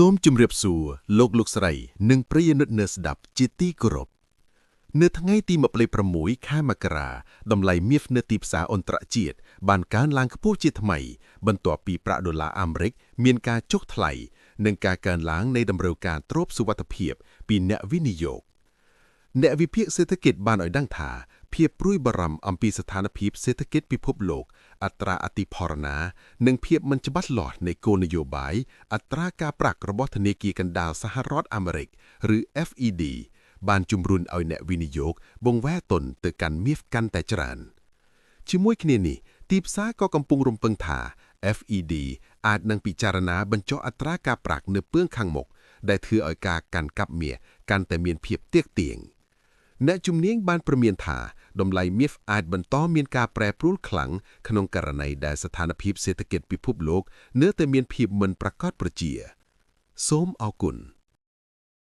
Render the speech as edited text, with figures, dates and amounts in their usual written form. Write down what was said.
សូមជម្រាបសួរលោកលោកស្រី និងប្រិយមិត្តអ្នកស្ដាប់ជាទីគោរពនៅថ្ងៃទី26ខែមករាតម្លៃមាសនៅទីផ្សារអន្តរជាតិបានកើនឡើងខ្ពស់ជាថ្មី បន្ទាប់ពីប្រាក់ដុល្លារអាមេរិកមានការចុះថ្លៃនិងការកើនឡើងនៃតម្រូវការទ្រព្យសុវត្ថិភាពពីអ្នកវិនិយោគអ្នកវិភាគសេដ្ឋកិច្ចបានឲ្យដឹងថាភាពព្រួយបារម្ភអំពីស្ថានភាពសេដ្ឋកិច្ចពិភពលោក អត្រាអតិផរណា និងភាពមិនច្បាស់លាស់នៃគោលនយោបាយអត្រាការប្រាក់របស់ធនាគារកណ្ដាលសហរដ្ឋអាមេរិកឬ FED បានជំរុញឲ្យអ្នកវិនិយោគបង្វែរទុនទៅកាន់មាសកាន់តែច្រើន ជាមួយគ្នានេះទីផ្សារក៏កំពុងរំពឹងថា FED អាចនឹងពិចារណាបញ្ចុះអត្រាការប្រាក់នៅពេលខាងមុខដែលធ្វើឲ្យការកាន់កាប់មាសកាន់តែមានភាពទាក់ទាញអ្នកជំនាញបានព្រមានថាតម្លៃមាសអាចបន្តមានការប្រែប្រួលខ្លាំងក្នុងករណីដែលស្ថានភាពសេដ្ឋកិច្ចពិភពលោកនៅតែមានភាពមិនប្រាកដប្រជាសូមអរគុណ។